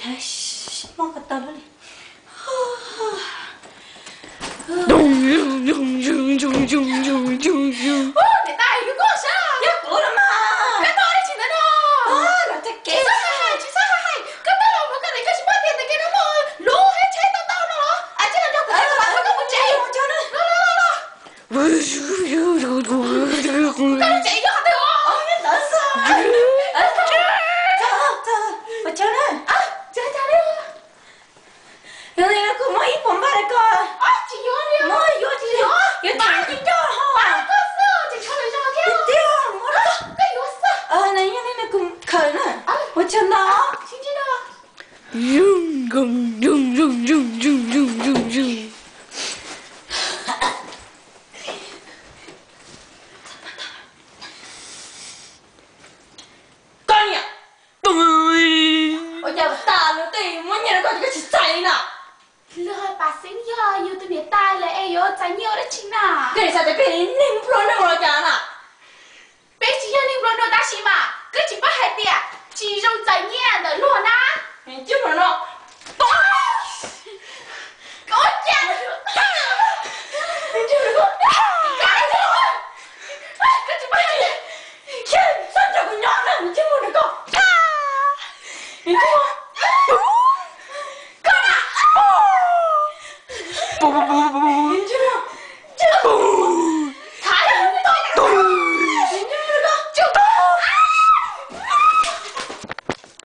Mob ko taw luaj li. Niam tais, yog koj sab, yog kuv los mas. Koj tuaj dab tsi ntawd no? Los txog kev, tsis txhob hais, tsis txhob hais, koj tuaj los mus koj niam koj tsis paub tias ntawm kev no muaj lub hab tsheb tau tau no los? Cia los nrog kuv tsev, kuv mam nrog koj mus tsev. Los los los los. Koj tsev yog qhov twg os? Ua tsaug na. Yog li no kuv muab ib puas npaj rau koj. Tsis yuav li, muab yuav tsis yuav, yuav tsis yuav ho. Tiag, muab rau koj yuav xwb. Yog li no kuv khaws na. Ua tsaug ntau. Koj niam, ua cas tas lus tej muab nyiaj rau koj ces koj tsis txais li na? Lawv hais Paj Xeeb yog yus tus niam tais lawm es yuav txais nyiaj ua dab tsi na? Koj niam xav tias peb yog neeg nplua nuj los cas na? Peb tsis yog neeg nplua nuj tab sis mas koj tsis paub hais tias tsis zoo txais nyiaj ntawm luag na. Cub no, koj ua cas? Koj tsis paub hais tias, txhob nrog kuv nyob na, cub no koj. Koj na.